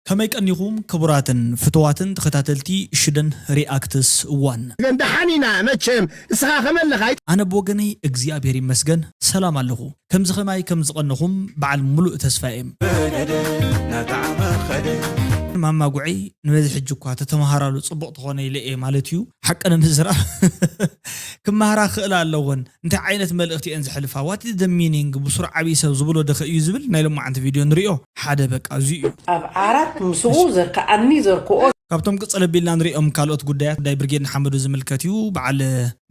ከመይ ቀኒኹም ክቡራትን ፍትዋትን ተኸታተልቲ ሽደን ሪኣክትስ ዋን? ግን ደሓን ኢና መቸም፣ እስኻ ከመይ ኣለኻ? ኣነ ብወገነይ እግዚኣብሔር ይመስገን ሰላም ኣለኹ። ከምዚ ኸማይ ከም ዝቐነኹም በዓል ሙሉእ ተስፋ እየ። ማማ ጉዐይ ንበዚ ሕጂ እኳ ተተምሃራሉ ጽቡቕ ተኾነ ኢለ እየ ማለት እዩ። ሓቂ ንምዝራብ ክመሃራ ክኽእላ ኣለወን። እንታይ ዓይነት መልእኽቲ እየን ዘሕልፋ? What is the meaning? ብሱር ዓብዪ ሰብ ዝብሎ ደኸ እዩ ዝብል ናይ ሎማዓንቲ ቪድዮ ንሪኦ። ሓደ በቃ እዚ እዩ። ኣብ ዓራት ምስኡ ዘርከኣኒ ዘርክኦ። ካብቶም ቅጽል ኣቢልና ንሪኦም ካልኦት ጉዳያት ጉዳይ ብርጌድ ንሓመዱ ዝምልከት እዩ። በዓል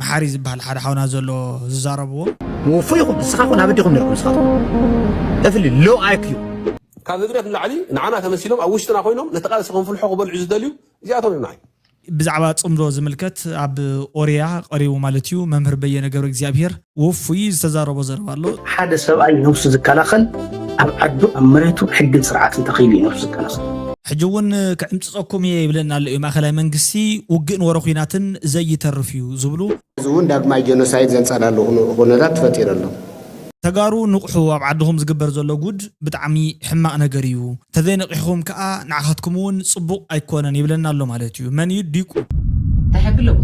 መሓሪ ዝበሃል ሓደ ሓውና ዘሎ ዝዛረብዎ። ምውፉ ይኹን ንስኻ ኹን ኣብ ኣዲኹም ነርኩም ንስኻትኩም እፍሊ ሎ ኣይክዩ ካብ ህግደፍ ንላዕሊ ንዓና ተመሲሎም ኣብ ውሽጥና ኮይኖም ነቲ ቃልሲ ከንፍልሖ ክበልዑ ዝደልዩ እዚኣቶም እዮም ንዓይ። ብዛዕባ ጽምዶ ዝምልከት ኣብ ኦርያ ቀሪቡ ማለት እዩ። መምህር በየነ ገብረ እግዚኣብሔር ውፉይ ዝተዛረቦ ዘረባ ኣሎ። ሓደ ሰብኣይ ነብሱ ዝከላኸል ኣብ ዓዱ ኣብ መሬቱ ሕግን ስርዓትን ተኸይሉ እዩ ነብሱ ዝከላኸል። ሕጂ እውን ክዕምፅፀኩም እየ ይብለና ኣሎ እዩ ማእኸላይ መንግስቲ። ውግእን ወረ ኹናትን ዘይተርፍ እዩ ዝብሉ። እዚ እውን ዳግማይ ጀኖሳይድ ዘንፀላሉ ኩነ- ኩነታት ተፈጢሩ ኣሎ። ተጋሩ ንቕሑ፣ ኣብ ዓድኹም ዝግበር ዘሎ ጉድ ብጣዕሚ ሕማቕ ነገር እዩ። ተዘይነቒሕኹም ከኣ ንዓኻትኩም እውን ጽቡቕ ኣይኮነን ይብለና ኣሎ ማለት እዩ። መን እዩ ዲቁ? እንታይ ሕጊ ኣለዎ?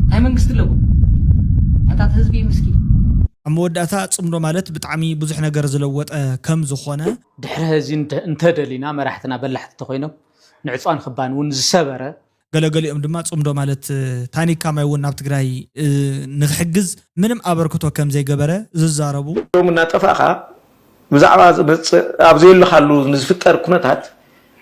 እንታይ መንግስቲ ኣለዎ? ኣታት ህዝቢ እዩ ምስኪን። ኣብ መወዳእታ ጽምዶ ማለት ብጣዕሚ ብዙሕ ነገር ዝለወጠ ከም ዝኾነ። ድሕሪ ሕዚ እንተ- እንተደሊና መራሕትና በላሕቲ እንተኾይኖም ንዕፅዋን ክባን እውን ዝሰበረ ገለገሊኦም ድማ ጽምዶ ማለት ታኒካ ማይ እውን ናብ ትግራይ ንክሕግዝ ምንም ኣበርክቶ ከም ዘይገበረ ዝዛረቡ። ሎም እናጠፋእኻ ብዛዕባ ዝመፅእ ኣብ ዘየለኻሉ ንዝፍጠር ኩነታት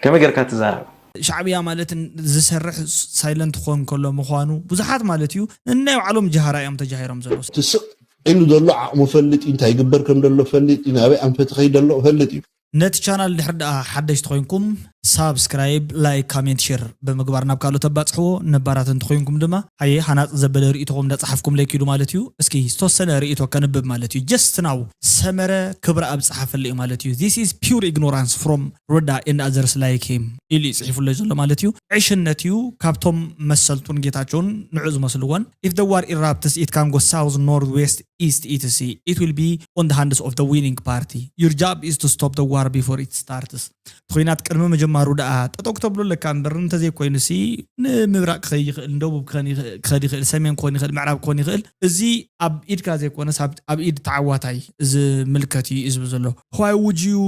ከመይ ጌርካ ትዛረብ? ሻዕብያ ማለት ዝሰርሕ ሳይለንት ክኾን ከሎ ምዃኑ ብዙሓት ማለት እዩ ንናይ ባዕሎም ጀሃራ እዮም ተጃሂሮም ዘለዉ። ትስቕ ኢሉ ዘሎ ዓቕሙ ፈልጥ እዩ፣ እንታይ ይግበር ከም ዘሎ ፈልጥ እዩ፣ ናበይ ኣንፈት ይኸይድ ዘሎ ፈልጥ እዩ። ነቲ ቻናል ድሕሪ ደኣ ሓደሽቲ ኮይንኩም ሳብስክራይብ፣ ላይክ፣ ካሜንት፣ ሼር ብምግባር ናብ ካልኦት ኣባጽሕዎ። ነባራት እንተኾይንኩም ድማ ኣየ ሃናጽ ዘበለ ርእይቶኹም እንዳጸሓፍኩም ለይኪዱ ማለት እዩ። እስኪ ዝተወሰነ ርእይቶ ከንብብ ማለት እዩ። Just now ሰመረ ክብረኣብ ዝጸሓፈሉ እዩ ማለት እዩ። This is pure ignorance from Rudda and others like him ኢሉ እዩ ጽሒፉለይ ዘሎ ማለት እዩ። ዕሽነት እዩ ካብቶም መሰልቱን ጌታቸውን ንዑ ዝመስልዎን። If the war erupts, it can go south, north, west, ኢስት ኢትሲ it will be on the hands of the winning party. Your job is to stop the war before it starts. ኹናት ቅድሚ ምጅማሩ ደኣ ጠጠው ክተብሎ ኣለካ እምበር እንተዘይኮይኑ ሲ ንምብራቅ ክኸይ ይኽእል ንደቡብ ክኸን ይኽእል- ክኸድ ይኽእል ሰሜን ክኾን ይኽእል ምዕራብ ክኾን ይኽእል። እዚ ኣብ ኢድካ ዘይኮነስ ኣብ- ኣብ ኢድ ተዓዋታይ ዝምልከት እዩ እዩ ዝብል ዘሎ። Why would you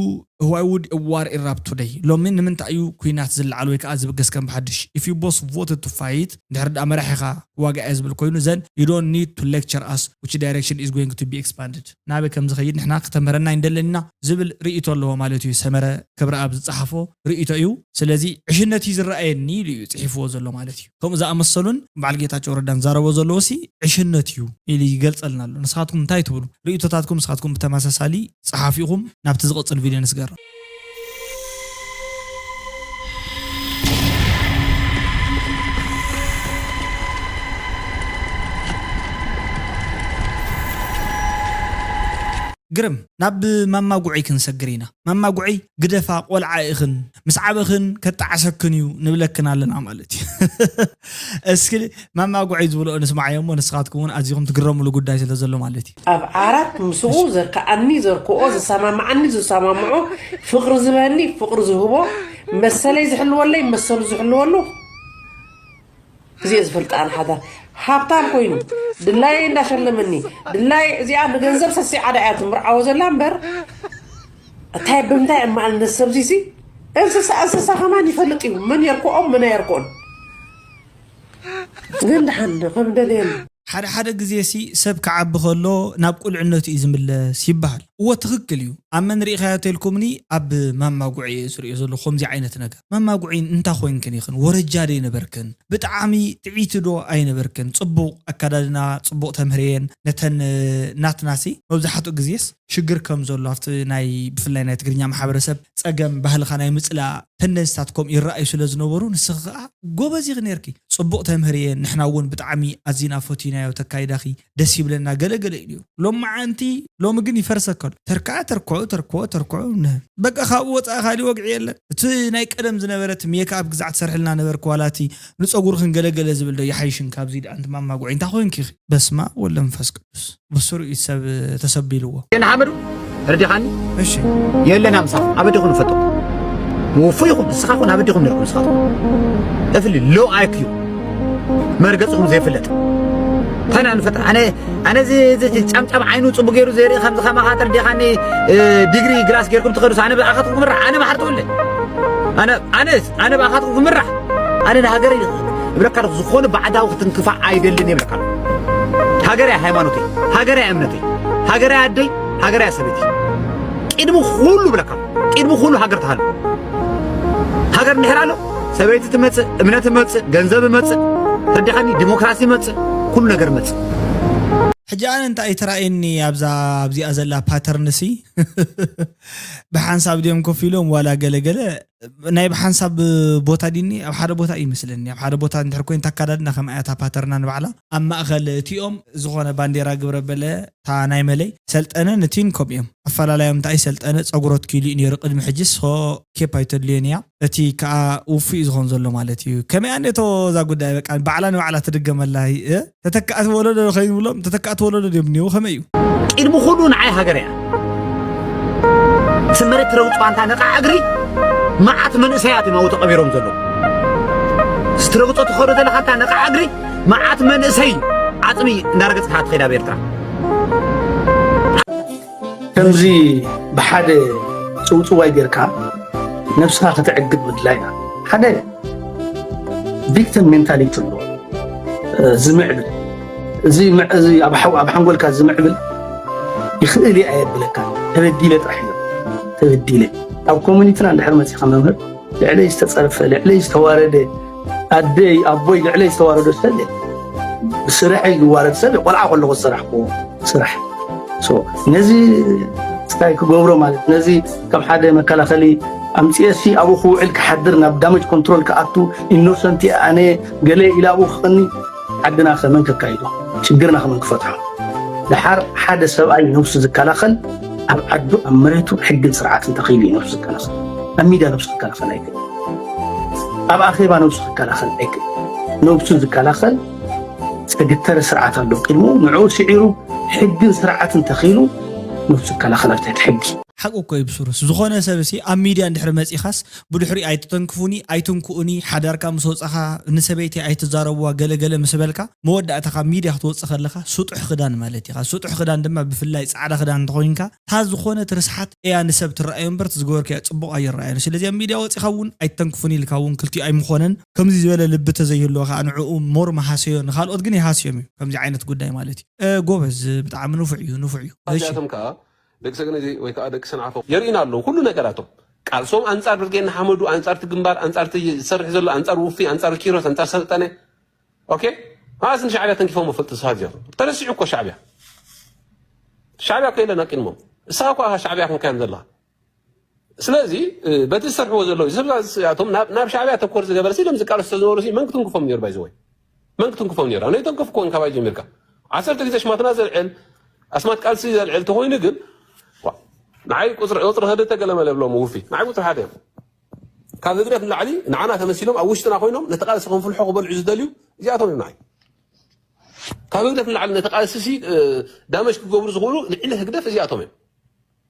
why would a war erupt today? ሎሚ ንምንታይ እዩ ኩናት ዝለዓል ወይ ከዓ ዝብገስ ከም ብሓድሽ? If you both voted to fight ድሕሪ ደኣ መራሒኻ ዋጋ እየ ዝብል ኮይኑ then you don't need to lecture us which direction is going to be expanded ናበይ ከም ዝኸይድ ንሕና ክተምህረና ይንደለና ዝብል ርእይቶ ኣለዎ ማለት እዩ። ሰመረ ክብረኣብ ዝፀሓፎ ርእይቶ እዩ። ስለዚ ዕሽነት እዩ ዝረኣየኒ ኢሉ እዩ ፅሒፍዎ ዘሎ ማለት እዩ። ከምኡ ዝኣመሰሉን በዓል ጌታቸው ረዳን ዛረቦ ዘለዎ ሲ ዕሽነት እዩ ኢሉ ይገልፀልና ኣሎ። ንስኻትኩም እንታይ ትብሉ? ርእይቶታትኩም ንስኻትኩም ብተመሳሳሊ ፀሓፊኹም ናብቲ ዝቐፅል ቪድዮ ንስገር። ግርም ናብ ማማ ጉዐይ ክንሰግር ኢና። ማማ ጉዐይ ግደፋ ቆልዓ ኢኽን ምስ ዓበኽን ከጣዕሰክን እዩ ንብለክን ኣለና ማለት እዩ። እስኪ ማማ ጉዐይ ዝብልኦ ንስማዓዮ እሞ ንስኻትኩም እውን ኣዚኹም ትግረምሉ ጉዳይ ስለ ዘሎ ማለት እዩ። ኣብ ዓራት ምስኡ ዘርከኣኒ ዘርክኦ ዝሰማምዓኒ ዝሰማምዖ ፍቕሪ ዝህበኒ ፍቕሪ ዝህቦ መሰለይ ዝሕልወለይ መሰሉ ዝሕልወሉ እዚኦ ዝፈልጣ ኣነ ሓዳር ሃብታም ኮይኑ ድላየ እንዳሸለመኒ ድላየ እዚኣ ንገንዘብ ሰሲዓ ዳ እያ ትምርዓዎ ዘላ እምበር እንታይ ብምንታይ እማል ነሰብዚሲ እንስሳ እንስሳ ከማን ይፈልጥ እዩ መን የርክኦም መን ኣየርክኦን ግን ደሓን ከም ደልየን ሓደ ሓደ ግዜ ሲ ሰብ ክዓቢ ከሎ ናብ ቁልዕነቱ እዩ ዝምለስ ይበሃል። እወ ትኽክል እዩ። ኣብ መን ርኢኻዮ ተልኩምኒ ኣብ ማማ ጉዒ እየ ዝርእዮ ዘለኹ ከምዚ ዓይነት ነገር። ማማ ጉዒ እንታይ ኮይንክን ኢኽን? ወረጃ ዶ ኣይነበርክን? ብጣዕሚ ጥዒቲ ዶ ኣይነበርክን? ጽቡቕ ኣካዳድና፣ ጽቡቕ ተምህርየን ነተን ናትናሲ መብዛሕትኡ ግዜስ ሽግር ከም ዘሎ ኣብቲ ናይ ብፍላይ ናይ ትግርኛ ማሕበረሰብ ጸገም ባህልኻ ናይ ምጽላእ ተንደንስታት ከምኡ ይረኣዩ ስለ ዝነበሩ ንስኺ ከኣ ጎበዝ ኢኺ ነርኪ ጽቡቕ ተምህርየን ንሕና እውን ብጣዕሚ ኣዚና ፈቲናዮ ተካይዳኺ ደስ ይብለና ገለ ገለ ኢሉ እዩ ሎማዓንቲ ሎሚ ግን ይፈርሰካ ኣሎ ተርካዓ ተርክዖ ተርክዖ ተርክዖ ንህ በቃ ካብኡ ወፃኢ ካሊእ ወግዒ የለን እቲ ናይ ቀደም ዝነበረት ሜክኣፕ ግዛዕ ትሰርሕልና ነበርኪ ዋላ እቲ ንፀጉርኽን ገለ ገለ ዝብል ዶ ይሓይሽን ካብዚ ደኣ ኣንቲ ማማ ጉዒ እንታይ ኮይንኪ ኢኺ በስመ ኣብ ወወልድ ወመንፈስ ቅዱስ ብስሩ እዩ ሰብ ተሰቢልዎ። ንሓመዱ ረዲኻኒ እሺ የለን ኣምሳኹ ኣበዲኹ ንፈቶ ምውፉ ይኹን ንስኻ ኹን ኣበዲኹም ነርኩም ንስኻትኩም እፍሊ ሎ ኣይክዩ መርገጽኹም ዘይፍለጥ ታና ንፈጥር ኣነ ኣነ እዚ ጫምጫም ዓይኑ ጽቡ ገይሩ ዘይርኢ ከምዚ ከማኻትር ዲኻኒ ዲግሪ ግላስ ገይርኩም ትኸዱስ ኣነ ብኣኻትኩም ክምራሕ ኣነ ማሕርተውለ ኣነ ኣነ ኣነ ብኣኻትኩም ክምራሕ ኣነ ንሃገረይ እብለካ ዝኾነ ባዕዳዊ ክትንክፋ ኣይደልን እብለካ ሃገረይ ሃይማኖተይ ሃገረይ እምነተይ ሃገረይ ኣደይ ሃገረይ ሰበይቲ ቅድሚ ኩሉ ብለካ ቅድሚ ኩሉ ሃገር ትሃሉ ሃገር እንድሕር ኣሎ ሰበይቲ ትመፅእ እምነት ትመፅእ ገንዘብ መፅእ ተረዲኻኒ ዲሞክራሲ መፅእ ኩሉ ነገር መፅእ ሕጂ ኣነ እንታይ ተራእየኒ ኣብዛ ኣብዚኣ ዘላ ፓተርንሲ ብሓንሳብ ድዮም ኮፍ ኢሎም ዋላ ገለገለ ናይ ብሓንሳብ ቦታ ዲኒ ኣብ ሓደ ቦታ እዩ መስለኒ ኣብ ሓደ ቦታ እንድሕር ኮይንታ ኣካዳድና ከማያታ ፓተርና ንባዕላ ኣብ ማእኸል እቲኦም ዝኾነ ባንዴራ ግብረ በለ እታ ናይ መለይ ሰልጠነ ንቲን ከምኡ እዮም ኣፈላላዮም እንታይ ሰልጠነ ፀጉሮ ትኪሉ እዩ ነይሩ ቅድሚ ሕጂ ሶ ኬፕ ኣይተድልዮን እያ እቲ ከዓ ውፉእ እዩ ዝኾን ዘሎ ማለት እዩ ከመይ ኣነቶ እዛ ጉዳይ በቃ ባዕላ ንባዕላ ትድገመላ ተተካእቲ ወለዶ ከይንብሎም ተተካእቲ ወለዶ ድዮም እኒው ከመይ እዩ ቅድሚ ኩሉ ንዓይ ሃገር እያ እቲ መሬት ትረግጡ ኣንታ ነቃዕ እግሪ መዓት መንእሰያት እዮም ኣብኡ ተቐቢሮም ዘለዉ ትረግጦ ትኸዶ ዘለካ ኣንታ ነቃዕ እግሪ መዓት መንእሰይ ዓፅሚ እንዳረገፅካ ትኸይድ ኣብ ኤርትራ ከምዚ ብሓደ ፅውፅዋይ ጌርካ ነብስኻ ከተዕግብ ምድላይና ሓደ ቪክቲም ሜንታሊቲ ኣሎ ዝምዕብል እዚ እዚ ኣብ ሓው ኣብ ሓንጎልካ ዝምዕብል ይኽእል እየ ኣየብለካ ተበዲለ ጥራሕ እየ ተበዲለ ኣብ ኮሚኒቲና እንድሕር መፂኻ መምህር ልዕለይ ዝተፀርፈ ልዕለይ ዝተዋረደ ኣደይ ኣቦይ ልዕለይ ዝተዋረዶ ሰብ ብስርሐይ ዝዋረድ ሰብ ቆልዓ ከለኹ ዝሰራሕክዎ ስራሕ ነዚ ስታይ ክገብሮ ማለት ነዚ ከም ሓደ መከላኸሊ ኣምፅኤሲ ኣብኡ ክውዕል ክሓድር ናብ ዳመጅ ኮንትሮል ክኣቱ ኢኖሰንት ኣነ ገለ ኢለ ኣብኡ ክቕኒ ዓድና ከመን ከካይዶ ሽግርና ከመን ክፈትሖ ደሓር ሓደ ሰብኣይ ነብሱ ዝከላኸል ኣብ ዓዱ ኣብ መሬቱ ሕግን ስርዓትን ተኺሉ እዩ ነብሱ ዝከላኸል ኣብ ሚድያ ነብሱ ክከላኸል ኣይክእል ኣብ ኣኼባ ነብሱ ክከላኸል ኣይክእል ነብሱ ዝከላኸል ዝተገተረ ስርዓት ኣሎ ቅድሙ ንዕኡ ስዒሩ ሕግን ስርዓትን ተኺሉ ነብሱ ክከላኸል ኣብ ትሕቲ ሕጊ ሓቁ እኮ እዩ ብሱሩስ ዝኾነ ሰብ ሲ ኣብ ሚድያ እንድሕር መፂኻስ ብድሕሪ ኣይትተንክፉኒ ኣይትንክኡኒ ሓዳርካ ምስ ወፀኻ ንሰበይቲ ኣይትዛረብዋ ገለገለ ምስ በልካ መወዳእታ ካብ ሚድያ ክትወፅእ ከለኻ ስጡሕ ክዳን ማለት ኢኻ ስጡሕ ክዳን ድማ ብፍላይ ፃዕዳ ክዳን እንተኾይንካ እታ ዝኾነት ርስሓት እያ ንሰብ ትረኣዮ እምበር ዝገበርክያ ፅቡቕ ኣይረኣዮን ስለዚ ኣብ ሚድያ ወፂኻ እውን ኣይትተንክፉኒ ኢልካ እውን ክልቲኡ ኣይምኾነን ከምዚ ዝበለ ልቢ ተዘይህልዎ ከዓ ንዕኡ ሞር መሃሰዮ ንካልኦት ግን ይሃስዮም እዩ ከምዚ ዓይነት ጉዳይ ማለት እዩ ጎበዝ ብጣዕሚ ንፉዕ እዩ ንፉዕ እዩ እሺ እዚኣቶም ከዓ ደቂ ሰገነዚ ወይ ከዓ ደቂ ሰንዓፈ የርእዩና ኣለዉ ኩሉ ነገራቶም ቃልሶም ኣንጻር ብርጌድ ንሓመዱ ኣንጻር እቲ ግንባር ኣንጻር እቲ ዝሰርሕ ዘሎ ኣንጻር ውፊ ኣንጻር ኪሮስ ኣንጻር ሰልጠነ ኦኬ መዓስ ንሻዕብያ ተንኪፎም ፈልጡ ሰባት እዚኣቶም ተረሲዑ እኮ ሻዕብያ ሻዕብያ እኮ የለን ኣቂድሞም እሳ እኳ ሻዕብያ ክንካዮም ዘለካ ስለዚ በቲ ዝሰርሕዎ ዘለዉ ሰብዛቶም ናብ ሻዕብያ ተኮር ዝገበረ ኢሎም ዝቃለሱ ዝተዝነበሩ መን ክትንክፎም ነሩ ባይዘወይ መን ክትንክፎም ነሩ ኣነ ይተንከፍኩ እንካባይ ጀሚርካ ዓሰርተ ግዜ ሽማትና ዘልዕል ኣስማት ቃልሲ ዘልዕል ተኮይኑ ግን ንዓይ ቁፅሪ ቁፅሪ ክልተ ገለመለ ብሎም ውፊ ንዓይ ቁፅሪ ሓደ እዮም ካብ ህግደፍ ንላዕሊ ንዓና ተመሲሎም ኣብ ውሽጥና ኮይኖም ነቲ ቃልሲ ከም ፍልሖ ክበልዑ ዝደልዩ እዚኣቶም እዮም ንዓይ ካብ ህግደፍ ንላዕሊ ነቲ ቃልሲ ሲ ዳመጅ ክገብሩ ዝኽእሉ ልዕሊ ህግደፍ እዚኣቶም እዮም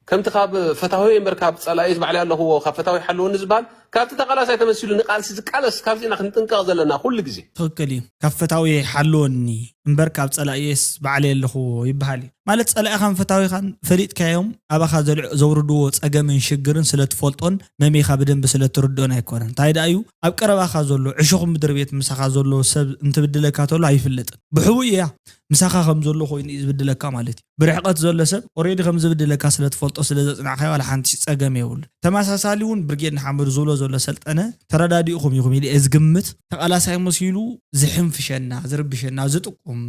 ከምቲ ካብ ፈታዊ እምበር ካብ ፀላኢ ባዕለይ ኣለኽዎ ካብ ፈታዊ ሓለወኒ ዝበሃል ካብቲ ተቃላሳይ ተመሲሉ ንቃልሲ ዝቃለስ ካብዚና ክንጥንቀቕ ዘለና ኩሉ ግዜ ትኽክል እዩ ካብ ፈታዊ ሓለወኒ እምበር ካብ ፀላኢስ ባዕለይ ኣለኽዎ ይበሃል እዩ ማለት ፀላኢኻን ፈታዊኻን ፈሊጥካዮም ኣባኻ ዘውርድዎ ፀገምን ሽግርን ስለትፈልጦን መሜኻ ብደንቢ ስለትርድኦን ኣይኮነን እንታይ ደኣ እዩ ኣብ ቀረባኻ ዘሎ ዕሾኽ ምድሪ ቤት ምሳኻ ዘሎ ሰብ እንትብድለካ ተሎ ኣይፍለጥን ብሕቡእ እያ ምሳኻ ከም ዘሎ ኮይኑ እዩ ዝብድለካ ማለት እዩ ብርሕቀት ዘሎ ሰብ ኦሬዲ ከም ዝብድለካ ስለ ትፈልጦ ስለ ዘጽናዕካዮ ዋላ ሓንቲ ጸገም የብሉ ተመሳሳሊ እውን ብርጌድ ንሓመዱ ዝብሎ ዘሎ ሰልጠነ ተረዳዲእኹም ኢኹም ኢለ እየ ዝግምት ተቓላሳይ መሲሉ ዝሕንፍሸና ዝርብሸና ዝጥቁም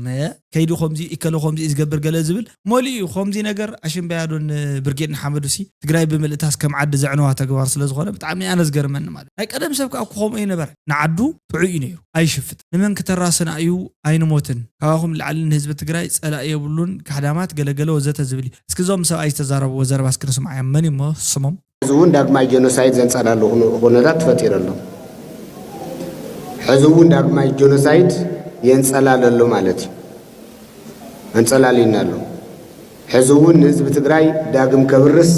ከይዱ ከምዚ ኢከሎ ከምዚ ዝገብር ገለ ዝብል መሊኡ ከምዚ ነገር ኣሽምባያዶን ብርጌድ ንሓመዱ ሲ ትግራይ ብምልእታስ ከም ዓዲ ዘዕነዋ ተግባር ስለ ዝኾነ ብጣዕሚ ኣነ ዝገርመኒ ማለት ናይ ቀደም ሰብ ከዓ ክኸምኡ ይነበረ ንዓዱ ጥዑይ እዩ ነይሩ ኣይሽፍጥ ንመን ክተራስና እዩ ኣይንሞትን ካባኹም ላዕሊ ንህዝቢ ትግራይ ፀላኢ የብሉን ካሕዳማት ገለገለ ወዘተ ዝብል እዩ እስኪ እዞም ሰብኣይ ዝተዛረብዎ ዘረባ እስኪ ንስምዓዮም መን እሞ ስሞም ሕዚ እውን ዳግማይ ጀኖሳይድ ዘንፀላሉ ኩነታት ተፈጢሩ ኣሎ ሕዚ እውን ዳግማይ ጀኖሳይድ የንፀላል ኣሎ ማለት እዩ ኣንፀላልዩና ኣሎ ሕዚ እውን ንህዝቢ ትግራይ ዳግም ከብርስ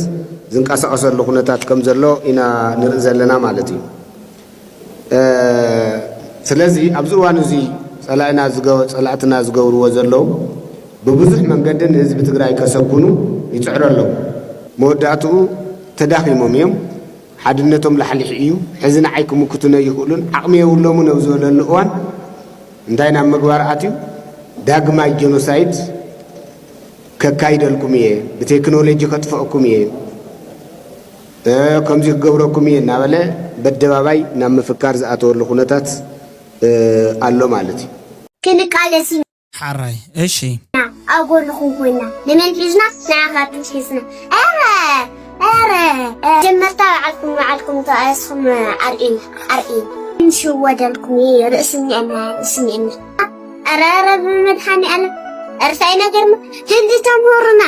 ዝንቀሳቐሰሉ ኩነታት ከም ዘሎ ኢና ንርኢ ዘለና ማለት እዩ። ስለዚ ኣብዚ እዋን እዚ ጸላእና ጸላእትና ዝገብርዎ ዘለዉ ብብዙሕ መንገዲ ንህዝቢ ትግራይ ከሰጉኑ ይጽዕሩ ኣለዉ። መወዳእትኡ ተዳኺሞም እዮም። ሓድነቶም ላሕሊሕ እዩ። ሕዚ ንዓይ ክምክቱን ኣይኽእሉን፣ ዓቕሚ የብሎምን ኣብ ዝበለሉ እዋን እንታይ ናብ ምግባር ኣትዩ ዳግማይ ጀኖሳይድ ከካይደልኩም እየ፣ ብቴክኖሎጂ ከጥፍአኩም እየ፣ ከምዚ ክገብረኩም እየ እናበለ በደባባይ ናብ ምፍካር ዝኣተወሉ ኩነታት ኣሎ ማለት እዩ። ክንቃለስ ኢና። ሓራይ እሺ። ኣብ ጎንኹም ኮይና ንመን ሒዝና ንዓኻትም ሒዝና። ኧረ ኧረ ጀመርታ ባዕልኩም ባዕልኩም ተቓለስኹም ኣርእዩና ኣርእዩና። ክንሽወደልኩም እዩ ርእሲ እኒአና ርእሲ እኒአና። ኧረ ኧረ ብመድሓኒኣለም ኧረ ታይ ነገርና። ህንዲ ተምህሩና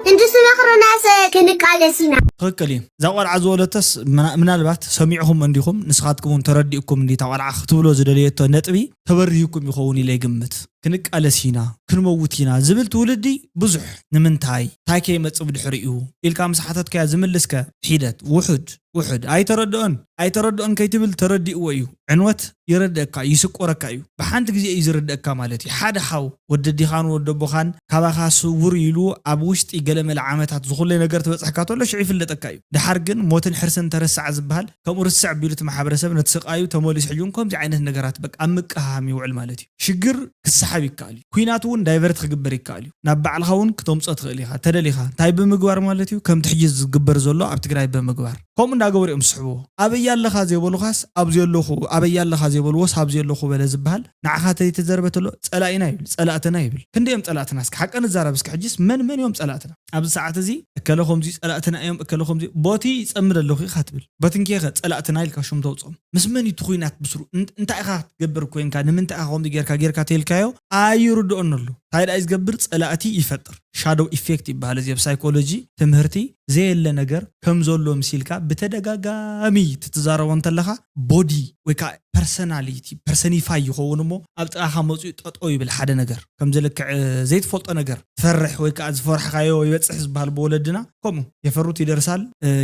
ህንዲ ትመኽሩናስ ክንቃለስ ኢና። ትኽክል እዩ። እዛ ቆልዓ ዝወለቶስ ምና- ምናልባት ሰሚዕኹም እንዲኹም ንስኻትኩም እውን ተረዲእኩም እንዲ እታ ቆልዓ ክትብሎ ዝደለየቶ ነጥቢ ተበሪህኩም ይኸውን ኢለ ይግምት። ክንቃለስ ኢና፣ ክንመውት ኢና ዝብል ትውልዲ ብዙሕ። ንምንታይ? ታይ ከይመጽእ ብድሕሪኡ? ኢልካ ምስ ሓተትካዮ ዝምልስከ ሒደት፣ ውሑድ፣ ውሑድ። ኣይተረድኦን፣ ኣይተረድኦን ከይትብል ተረዲእዎ እዩ። ዕንወት ይረድአካ፣ ይስቆረካ እዩ። ብሓንቲ ግዜ እዩ ዝርድአካ ማለት እዩ። ሓደ ሓው፣ ወዲ ኣዲኻን ወዲ ኣቦኻን ካባኻ ስውር ኢሉ ኣብ ውሽጢ ገለመለ ዓመታት ዝኹለይ ነገር ትበጽሕካ ተሎ ሽዑ ይፍለጠካ እዩ። ደሓር ግን ሞትን ሕርስን ተረስዓ ዝበሃል ከምኡ ርስዕ ኣቢሉ እቲ ማሕበረሰብ ነቲ ስቃዩ ተመሊሱ ሕጂ እውን ከምዚ ዓይነት ነገራት በቃ ኣብ ምቅሃም ይውዕል ማለት እዩ። ሽግር ክሰሓብ ይከኣል እዩ። ኲናት እውን ዳይቨርት ክግበር ይከኣል እዩ። ናብ ባዕልኻ እውን ክተምጾ ትኽእል ኢኻ ተደሊኻ። እንታይ ብምግባር ማለት እዩ? ከምቲ ሕጂ ዝግበር ዘሎ ኣብ ትግራይ ብምግባር። ከምኡ እንዳገበሩ እዮም ዝስሕብዎ። ኣበይ ኣለኻ ዘይበሉኻስ ኣብዚ ኣለኹ፣ ኣበይ ኣለኻ ዘይበልዎስ ኣብዚ ኣለኹ በለ ዝበሃል ንዓኻ ተይተዘርበ ተሎ ጸላኢና ይብል፣ ጸላእትና ይብል። ክንደይ እዮም ጸላእትና እስኪ ሓቂ ንዛረብ እስኪ ሕጂስ መን መን እዮም ጸላእትና? ኣብዚ ሰዓት እዚ እከለ ከምዚ ጸላእትና እዮም እከለ ከምዚ ቦቲ ይጸምድ ኣለኹ ኢኻ ትብል። በትንኬኸ ጸላእትና ኢልካ ሽም ተውጾም። ምስ መን እዩ እቲ ኹናት ብስሩ? እንታይ ኢኻ ክትገብር ኮይንካ ንምንታይ ኢኻ ከምዚ ጌርካ ጌርካ ተልካዮ ኣይርድኦን ኣሎ። እንታይ ደኣ ዝገብር ጸላእቲ ይፈጥር። ሻዶው ኢፌክት ይበሃል እዚ ኣብ ሳይኮሎጂ ትምህርቲ ዘየለ ነገር ከም ዘሎ ምሲልካ ብተደጋጋሚ ትትዛረቦ እንተለኻ ቦዲ ወይ ከዓ ፐርሰናሊቲ ፐርሰኒፋይ ይኸውን እሞ ኣብ ጥቓኻ መፅኡ ጠጠው ይብል ሓደ ነገር ከምዚ ልክዕ ዘይትፈልጦ ነገር ትፈርሕ ወይ ከዓ ዝፈራሕካዮ ይበፅሕ ዝበሃል ብወለድና ከምኡ የፈሩት ይደርሳል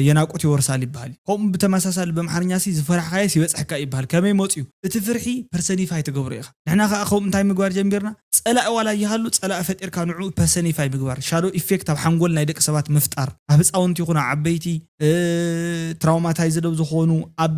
የናቁት ይወርሳል ይበሃል እዩ። ከምኡ ብተመሳሳሊ ብኣምሓርኛ ሲ ዝፈራሕካዮስ ይበፅሐካ ይበሃል። ከመይ መፅኡ? እቲ ፍርሒ ፐርሰኒፋይ ትገብሮ ኢኻ። ንሕና ከዓ ከምኡ እንታይ ምግባር ጀሚርና? ፀላኢ ዋላ ይሃሉ ፀላኢ ፈጢርካ ንዑ ፐርሰኒፋይ ምግባር ሻዶ ኢፌክት ኣብ ሓንጎል ናይ ደቂ ሰባት ምፍጣር ኣብ ህፃውንቲ ይኹን ኣብ ዓበይቲ ትራውማታይዝድ ኣብ ዝኾኑ ኣብ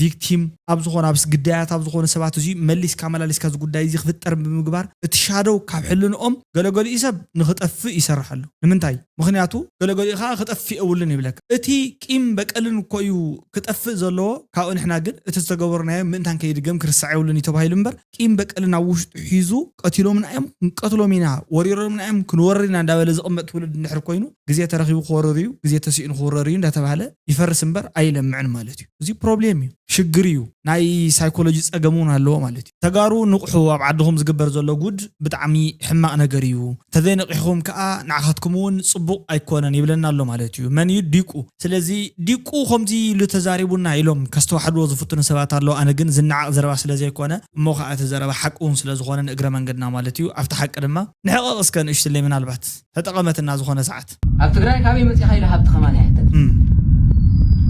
ቪክቲም ኣብ ዝኾኑ ኣብ ግዳያት ኣብ ዝኾኑ ሰባት እዚ መሊስካ መላሊስካ እዚ ጉዳይ እዚ ክፍጠር ብምግባር እቲ ሻዶው ካብ ሕልንኦም ገለገሊኡ ሰብ ንክጠፍእ ይሰርሕ ኣሎ። ንምንታይ? ምኽንያቱ ገለገሊኡ ከዓ ክጠፍእ የብሉን ይብለካ። እቲ ቂም በቀልን እኮ እዩ ክጠፍእ ዘለዎ። ካብኡ ንሕና ግን እቲ ዝተገበርናዮ ምእንታን ከይድገም ክርስዕ የብሉን እዩ ተባሂሉ እምበር ቂም በቀልን ኣብ ውሽጡ ሒዙ ቀቲሎምና እዮም ክንቀትሎም ኢና ወሪሮምና እዮም ክንወርር ኢና እንዳበለ ዝቕመጥ ትውልድ እንድሕር ኮይኑ ግዜ ተረኺቡ ክወርር እዩ ግዜ ተሲኡ ንክውረር እዩ እንዳተባሃለ ይፈርስ እምበር ኣይለምዕን ማለት እዩ። እዚ ፕሮብሌም እዩ፣ ሽግር እዩ፣ ናይ ሳይኮሎጂ ፀገም እውን ኣለዎ ማለት እዩ። ተጋሩ ንቕሑ ኣብ ዓድኹም ዝግበር ዘሎ ጉድ ብጣዕሚ ሕማቕ ነገር እዩ። ተዘይነቒሕኹም ከዓ ንዓኻትኩም እውን ፅቡቕ ኣይኮነን ይብለና ኣሎ ማለት እዩ። መን እዩ ዲቁ? ስለዚ ዲቁ ከምዚ ኢሉ ተዛሪቡና ኢሎም ከስተዋሕድዎ ዝፍትኑ ሰባት ኣለዉ። ኣነ ግን ዝነዓቕ ዘረባ ስለ ዘይኮነ እሞ ከዓ እቲ ዘረባ ሓቂ እውን ስለ ዝኾነ ንእግረ መንገድና ማለት እዩ ኣብቲ ሓቂ ድማ ንሕቐቕ እስከ ንእሽትለይ ምናልባት ተጠቐመትና ዝኾነ ሰዓት። ኣብ ትግራይ ካበይ መፂኻ ኢሉ ሃብቲ ከማን ኣይሕተት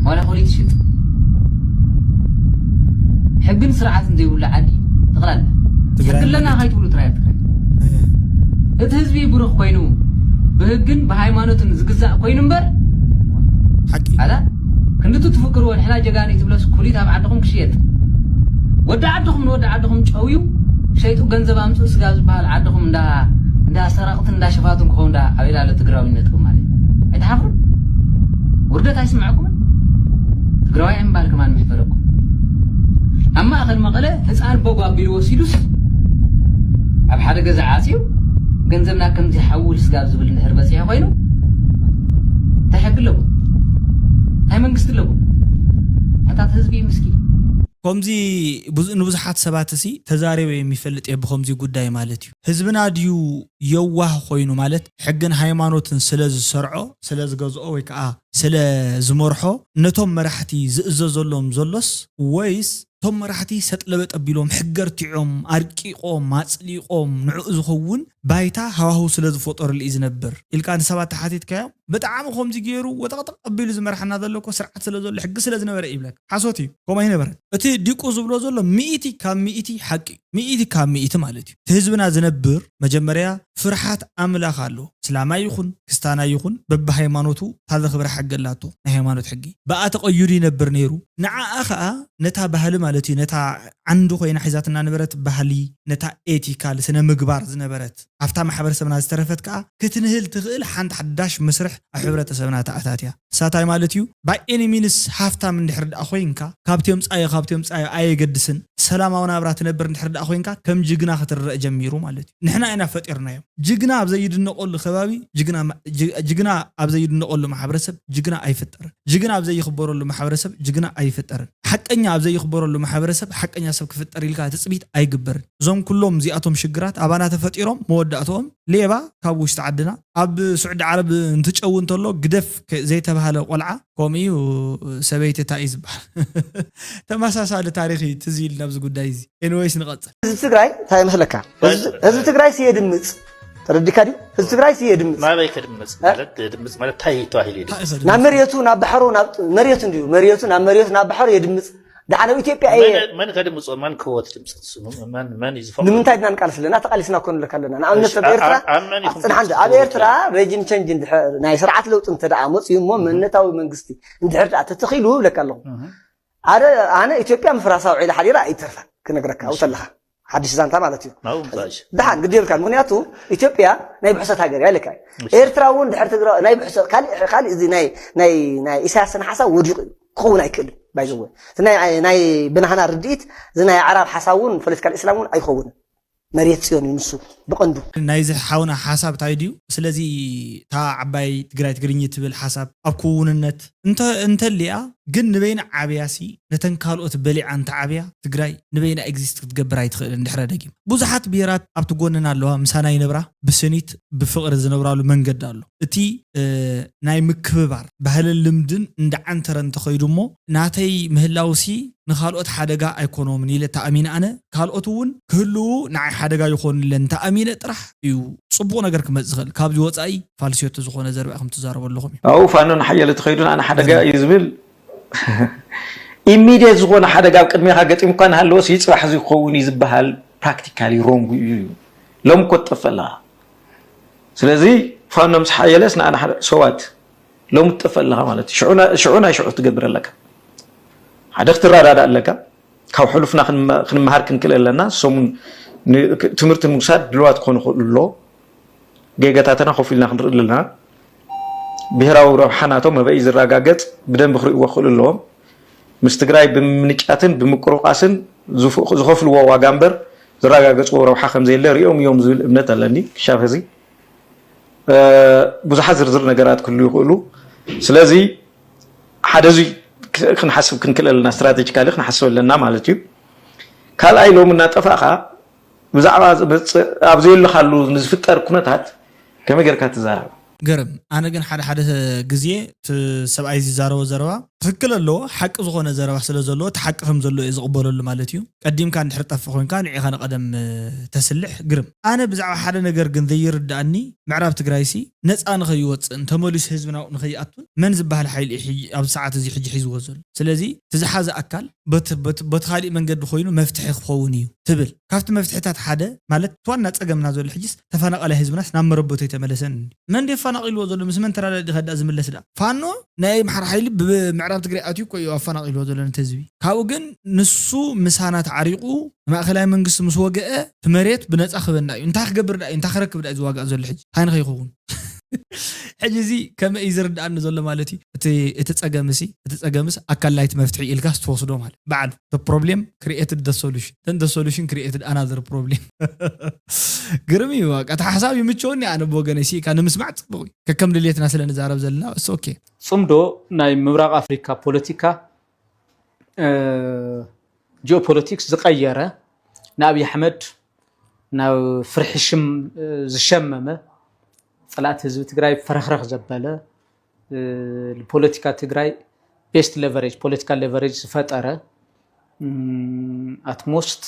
ዋላ ኮሊት ሽጥ ሕግን ስርዓትን ዘይብሉ ዓዲ ጠቕላላ ሕግለና ካይትብሉ ትራይ ትግራይ እቲ ህዝቢ ብሩኽ ኮይኑ ብህግን ብሃይማኖትን ዝግዛእ ኮይኑ እምበር ሓቂ ኣላ ክንድቲ ትፍክርዎ ንሕና ጀጋኒ ትብለስ ኩሊት ኣብ ዓድኹም ክሽየጥ ወዲ ዓድኹም ንወዲ ዓድኹም ጨውዩ ሸይጡ ገንዘብ ኣምፅኡ ስጋ ዝበሃል ዓድኹም እንዳ ሰረቕትን እንዳ ሸፋቱን ክኸውን ዳ ኣበይ ላለ ትግራዊነትኩም ማለት ኣይትሓፍሩ ውርደት ኣይስምዐኩምን ትግራዋይ እምባል ከማን ምሕፈረኩም ኣብ ማእኸል መቐለ ህፃን በጉ ኣቢሉ ወሲዱስ ኣብ ሓደ ገዛ ዓፅዩ ገንዘብና ከምዚ ሓውል ስጋብ ዝብል እንድሕር በፂሑ ኮይኑ እንታይ ሕጊ ኣለዎ እንታይ መንግስቲ ኣለዎ ኣታት ህዝቢ ምስኪን ከምዚ ንብዙሓት ሰባት ሲ ተዛሪበ የሚፈልጥ እየ ብከምዚ ጉዳይ ማለት እዩ። ህዝብና ድዩ የዋህ ኮይኑ ማለት ሕግን ሃይማኖትን ስለ ዝሰርዖ ስለ ዝገዝኦ ወይ ከዓ ስለ ዝመርሖ ነቶም መራሕቲ ዝእዘዘሎም ዘሎስ፣ ወይስ እቶም መራሕቲ ሰጥ ለበጥ ኣቢሎም ሕገ ኣርቲዖም ኣርቂቖም ኣጽሊቖም ንዕኡ ዝኸውን ባይታ ሃዋህው ስለ ዝፈጠሩሉ እዩ ዝነብር ኢልካ ንሰባት ተሓቲትካዮም? ብጣዕሚ ከምዚ ገይሩ ወጠቕጠቕ ኣቢሉ ዝመርሓና ዘሎ እኮ ስርዓት ስለ ዘሎ ሕጊ ስለ ዝነበረ እዩ ይብለካ። ሓሶት እዩ፣ ከምኡ ኣይነበረን። እቲ ዲቁ ዝብሎ ዘሎ ሚእቲ ካብ ሚእቲ ሓቂ እዩ። ሚእቲ ካብ ሚእቲ ማለት እዩ። እቲ ህዝብና ዝነብር መጀመርያ ፍርሓት ኣምላኽ ኣሎ። እስላማይ ይኹን ክስታናይ ይኹን በብሃይማኖቱ እታ ዘኽብራ ሕጊ ኣላቶ፣ ናይ ሃይማኖት ሕጊ። ብኣ ተቐይዱ ይነብር ነይሩ። ንዓኣ ኸኣ ነታ ባህሊ ማለት እዩ፣ ነታ ዓንዲ ኮይና ሒዛትና ነበረት ባህሊ፣ ነታ ኤቲካል ስነ ምግባር ዝነበረት ኣብታ ማሕበረሰብና ዝተረፈት ከኣ ክትንህል ትኽእል ሓንቲ ሓዳሽ መስርሕ ኣብ ሕብረተሰብና ተኣታትያ። ንሳ እንታይ ማለት እዩ? ባይ ኤኒ ሚንስ ሃፍታም እንድሕር ደኣ ኮይንካ፣ ካብቲ ኣምጻዮ፣ ካብቲ ኣምጻዮ ኣየገድስን፣ ሰላማዊ ናብራ ትነብር እንድሕር ደኣ ኮይንካ፣ ከም ጅግና ክትረእ ጀሚሩ ማለት እዩ። ንሕና ኢና ፈጢርናዮም። ጅግና ኣብ ዘይድነቐሉ ከባቢ፣ ጅግና ማ-፣ ጅ-፣ ጅግና ኣብ ዘይድነቐሉ ማሕበረሰብ ጅግና ኣይፍጠርን። ጅግና ኣብ ዘይኽበረሉ ማሕበረሰብ ጅግና ኣይፍጠርን። ሓቀኛ ኣብ ዘይኽበረሉ ማሕበረሰብ ሓቀኛ ሰብ ክፍጠር ኢልካ ትጽቢት ኣይግበርን። እዞም ኩሎም እዚኣቶም ሽግራት ኣባና ተፈጢሮም መወዳእትኦም ሌባ ካብ ውሽጢ ዓድና ኣብ ስዑዲ ዓረብ እንትጨው እንተሎ ግደፍ ከ-፣ ዘይተባህለ ቆልዓ ከምኡ እዩ ሰበይቲ እንታይ እዩ ዝበሃል? ተመሳሳሊ ታሪኽ እዩ ትዝ ኢልና ኣብዚ ጉዳይ እዚ። ኤኒዌይስ ንቐጽል። ህዝቢ ትግራይ እንታይ ይመስለካ? ህዝቢ ህዝቢ ትግራይ ስየ ድምፅ ተረዲካ ድዩ? ህዝቢ ትግራይ ስየ ድምፅ ናበይ ከድምፅ ማለት ድምፅ ማለት እንታይ ተባሂሉ እዩ? ናብ መሬቱ ናብ ባሕሩ ናብ መሬቱ እንድዩ መሬቱ ናብ መሬቱ ናብ ባሕሩ የድምፅ። ደሓን ኣብ ኢትዮጵያ እየ መን- መን ከድምፆ መን ክወት ድምፅ ንሱ? መን መን እዩ ዝፈቅዶ? ንምንታይ ድና ንቃልስ ኣለና? ተቃሊስና እኮ ንብለካ ኣለና። ንኣብነት እሺ፣ ኣብ ኤርትራ ኣብ- ኣብ መን ኢኹም ጽንሓ እንደ- ኣብ ትወቱ? ኤርትራ ሬጅም ቸንጅ እንድሕር ናይ ስርዓት ለውጢ እንተ ደኣ መፅዩ እሞ መንነታዊ መንግስቲ እንድሕር ደኣ ተተኺሉ ይብለካ ኣለኹ። እህ። ኣረ ኣነ ኢትዮጵያ ምፍራሳ ውዒላ ሓዲራ ኣይተርፋ ክነግረካ ኣብኡ ተለኻ ሓድሽ ዛንታ ማለት እዩ። ናብኡ ምጻእ እሺ። ደሓን ግዲ የብልካ ምክንያቱ ኢትዮጵያ ናይ ብሕሰት ሃገር እያ ኢለካ እዩ። እሺ። ኤርትራ እውን ድሕር ትግራ ናይ ብሕሰት ካልእ ካልእ እዚ ናይ ናይ ናይ ኢሳያስን ሓሳብ ወዲቑ እዩ ክኸውን ኣይክእልን ባይዘወ ናይ ናይ ብናህና ርድኢት እዚ ናይ ኣዕራብ ሓሳብ እውን ፖለቲካል ኢስላም እውን ኣይኸውንን። መሬት ጽዮን እዩ ንሱ ብቐንዱ። ናይዚ ሓውና ሓሳብ እንታይ ድዩ? ስለዚ እታ ዓባይ ትግራይ ትግርኝ ትብል ሓሳብ ኣብ ክውንነት እንተ እንተልያ ግን ንበይና ዓብያሲ ነተን ካልኦት በሊዓ እንተ ዓብያ ትግራይ ንበይና ኤግዚስት ክትገብር ኣይትኽእልን። ድሕረ ደጊም ብዙሓት ብሄራት ኣብቲ ጎንና ኣለዋ፣ ምሳና ይነብራ፣ ብስኒት ብፍቕሪ ዝነብራሉ መንገዲ ኣሎ። እቲ እ፣ ናይ ምክብባር ባህልን ልምድን እንዳዓንተረ እንተኸይዱ እሞ ናተይ ምህላውሲ ንኻልኦት ሓደጋ ኣይኮኖምን ኢለ ተኣሚነ ኣነ ካልኦት እውን ክህልዉ ንዓይ ሓደጋ ይኾኑለን ተኣሚነ ጥራሕ እዩ ጽቡቕ ነገር ክመጽእ ዝኽእል። ካብዚ ወጻኢ ፋልሴቶ ዝኾነ ዘረባ ኢኹም ትዛረቡ ኣለኹም እዩ። ኣብኡ ፋኖ ንሓየለ ተኸይዱ ንኣነ ሓደጋ እዩ ዝብል ኢሚድየት ዝኾነ ሓደጋ ኣብ ቅድሜኻ ገጢሙ እኳ እናሃለወስ ይፅባሕ እዚ ክኸውን እዩ ዝበሃል ፕራክቲካሊ ሮንግ እዩ። ሎሚ እኮ ትጠፍእ ኣለኻ። ስለዚ ፋኖ ምስ ሓየለስ ንኣና ሓደ ሰዋት ሎሚ ትጠፍእ ኣለኻ ማለት እዩ። ሽዑ ና- ሽዑ ናይ ሽዑ ክትገብር ኣለካ። ሓደ ክትረዳዳእ ኣለካ። ካብ ሕሉፍና ክንመ- ክንመሃር ክንክእል ኣለና። ሰሙን ን- ክ- ትምህርቲ ንምውሳድ ድልዋት ክኾኑ ይኽእሉ ኣለዎ። ጌጋታትና ኮፍ ኢልና ክንርኢ ኣለና። ብሄራዊ ረብሓ ናቶም መበይ ዝረጋገጽ ብደንቢ ክርእይዎ ክኽእሉ ኣለዎም። ምስ ትግራይ ብምንጫትን ብምቅርቃስን ዝፍ- ዝኸፍልዎ ዋጋ እምበር ዝረጋገጽዎ ረብሓ ከም ዘየለ ሪኦም እዮም ዝብል እምነት ኣለኒ። ክሻብ ሕዚ እ፣ ብዙሓት ዝርዝር ነገራት ክህሉ ይኽእሉ። ስለዚ ሓደ እዙይ ክ- ክንሓስብ ክንክእል ኣለና፣ ስትራቴጂካሊ ክንሓስብ ኣለና ማለት እዩ። ካልኣይ ሎሚ እናጠፋእካ ብዛዕባ ዝመፅእ ኣብ ዘየለኻሉ ንዝፍጠር ኩነታት ከመይ ጌርካ ትዛረብ? ገርም ኣነ ግን ሓደ ሓደ ግዜ እቲ ሰብኣይ ዝዛረቦ ዘረባ ትክክል ኣለዎ፣ ሓቂ ዝኾነ ዘረባ ስለ ዘለዎ እቲ ሓቂ ከም ዘሎ እየ ዝቕበለሉ ማለት እዩ። ቀዲምካ እንድሕር ጠፍእ ኮይንካ ንዒኻ ንቐደም ተስልሕ። ግርም ኣነ ብዛዕባ ሓደ ነገር ግን ዘይርድኣኒ ምዕራብ ትግራይሲ ነፃ ንኸይወፅእን ተመሊሱ ህዝብና ንኸይኣቱን መን ዝበሃል ሓይሊ እዩ ሕጂ ኣብዚ ሰዓት እዚ ሕጂ ሒዝዎ ዘሎ? ስለዚ እቲ ዝሓዘ ኣካል በቲ በቲ በቲ ካሊእ መንገዲ ኮይኑ መፍትሒ ክኸውን እዩ ትብል። ካብቲ መፍትሕታት ሓደ ማለት እቲ ዋና ፀገምና ዘሎ ሕጂስ ተፈናቃላይ ህዝብናስ ናብ መረበቱ ኣይተመለሰን። መን ድዩ ኣፈናቂልዎ ዘሎ? ምስ መን ተራዳዲ ከዳ ዝምለስ ዳ ፋኖ ናይ ኣምሓራ ሓይሊ ብምዕራብ ትግራይ ኣትዩ እኮ እዩ ኣፈናቂልዎ ዘሎ ነቲ ህዝቢ። ካብኡ ግን ንሱ ምሳና ተዓሪቑ ማእኸላይ መንግስቲ ምስ ወገአ እቲ መሬት ብነፃ ክበና እዩ። እንታይ ክገብር ዳ እዩ? እንታይ ክረክብ ዳ እዩ ዝዋጋእ ዘሎ? ሕጂ እንታይ ንኸይኸውን ሕጂ እዚ ከመይ እዩ ዝርድኣኒ ዘሎ ማለት እዩ። እቲ እቲ ፀገምሲ እቲ ፀገምስ ኣካል ናይቲ መፍትሒ ኢልካ ትወስዶ ማለት በዓሉ the problem created the solution then the solution created another problem። ግርም እዩ በቃ እቲ ሓሳብ ይምቸወኒ ኣነ ብወገነይ ሲ ካብ ንምስማዕ ፅቡቅ እዩ ከከም ድሌትና ስለ ንዛረብ ዘለና እሱ ኦኬ። ፅምዶ ናይ ምብራቕ ኣፍሪካ ፖለቲካ ጂኦፖለቲክስ ዝቀየረ ንኣብይ ኣሕመድ ናብ ፍርሒ ሽም ዝሸመመ ፀላእቲ ህዝቢ ትግራይ ፈረኽረኽ ዘበለ ፖለቲካ ትግራይ ቤስት ሌቨሬጅ፣ ፖለቲካል ሌቨሬጅ ዝፈጠረ፣ ኣትሞስት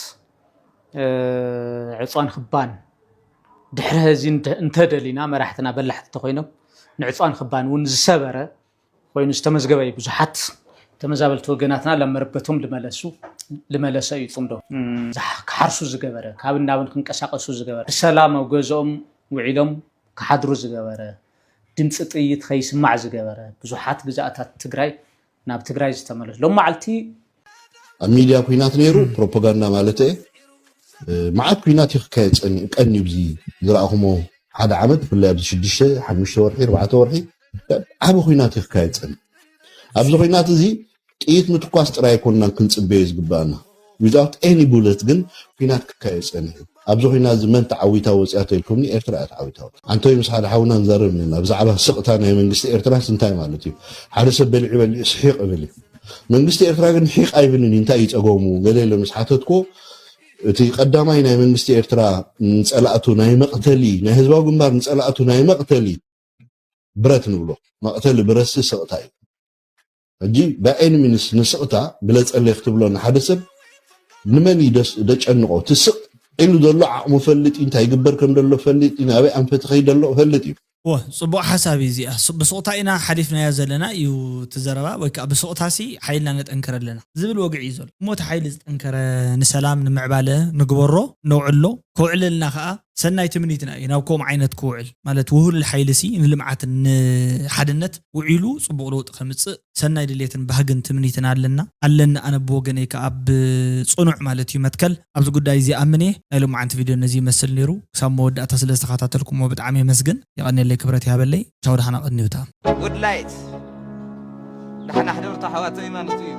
ዕፅዋን ክባን ድሕሪ ሀዚ እንተደሊና፣ መራሕትና በላሕቲ እንተኮይኖም፣ ንዕፅዋን ክባን እውን ዝሰበረ ኮይኑ ዝተመዝገበ እዩ። ብዙሓት ተመዛበልቲ ወገናትና ላብ መረበቶም ልመለሱ ልመለሰ እዩ። ፅምዶ ክሓርሱ ዝገበረ፣ ካብ እንዳብን ክንቀሳቀሱ ዝገበረ፣ ብሰላም ኣብ ገዝኦም ውዒሎም ክሓድሩ ዝገበረ፣ ድምፂ ጥይት ከይስማዕ ዝገበረ፣ ብዙሓት ግዛኣታት ትግራይ ናብ ትግራይ ዝተመለሱ ሎም መዓልቲ ኣብ ሚድያ ኩናት ነይሩ። ፕሮፓጋንዳ ማለት እየ። መዓት ኩናት እዩ ክካየድ ቀንዩ። ብዚ ዝረእኹሞ ሓደ ዓመት፣ ብፍላይ ኣብዚ ሽዱሽተ ሓሙሽተ ወርሒ፣ ኣርባዕተ ወርሒ ዓብ ኩናት እዩ ክካየድ ፀኒ። ኣብዚ ኩናት እዚ ጥይት ምትኳስ ጥራይ ኣይኮንናን ክንፅበዮ ዝግባኣና። Without any bullet ግን ኩናት ክካየድ ፀኒሑ። ኣብዚ ኩናት እዚ መን ተዓዊታ ወፅያ ተልኩምኒ፣ ኤርትራ እያ ተዓዊታ ወፅያ። ኣንቶይ ምስ ሓደ ሓውና ንዛረብ ነና ብዛዕባ ስቕታ ናይ መንግስቲ ኤርትራስ እንታይ ማለት እዩ? ሓደ ሰብ በሊዑ በሊዑ ስሒቕ እብል እዩ። መንግስቲ ኤርትራ ግን ሒቕ ኣይብልን እዩ። እንታይ እዩ ፀገሙ? ገለ ኢለ ምስ ሓተትኩ፣ እቲ ቀዳማይ ናይ መንግስቲ ኤርትራ ንፀላእቱ ናይ መቕተሊ፣ ናይ ህዝባዊ ግንባር ንፀላእቱ ናይ መቕተሊ ብረት ንብሎ፣ መቕተሊ ብረትሲ ስቕታ እዩ። ሕጂ ብኣይኒ ሚንስ ንስቕታ ግለፀለይ ክትብሎ ንሓደ ሰብ ንመን እዩ ደስ- ደጨንቆ? እቲ ስቕ ኢሉ ዘሎ ዓቕሙ ፈልጥ እዩ፣ እንታይ ይግበር ከም ዘሎ ፈልጥ እዩ፣ ናበይ ኣንፈት ይኸይድ ዘሎ ፈልጥ እዩ። እወ፣ ጽቡቕ ሓሳብ እዩ እዚኣ። ስ- ብስቕታ ኢና ሓሊፍናያ ዘለና እዩ እቲ ዘረባ፣ ወይ ከዓ ብስቕታሲ ሓይልና ነጠንክር ኣለና ዝብል ወግዒ እዩ ዘሎ። እሞ እቲ ሓይሊ ዝጠንከረ ንሰላም ንምዕባለ ንግበሮ፣ ነውዕሎ፣ ከውዕለልና ከዓ ሰናይ ትምኒትና እዩ። ናብ ከምኡ ዓይነት ክውዕል ማለት ውህሉል ሓይሊ ሲ ንልምዓትን ንሓድነት ውዒሉ ጽቡቕ ለውጢ ከምጽእ ሰናይ ድሌትን ባህግን ትምኒትን ኣለና ኣለና። ኣነ ብወገነይ ከዓ ብጽኑዕ ማለት እዩ መትከል ኣብዚ ጉዳይ እዚ ኣምን እየ። ናይ ሎማዓንቲ ቪድዮ ነዚ ይመስል ነይሩ። ክሳብ መወዳእታ ስለ ዝተኸታተልኩሞ ብጣዕሚ የመስግን። የቐንየለይ፣ ክብረት ይሃበለይ። ቻው፣ ደሓና ቀንዩታ። ጉድ ላይት። ደሓና ሕደሩ ኣሕዋተይ ማለት እዩ።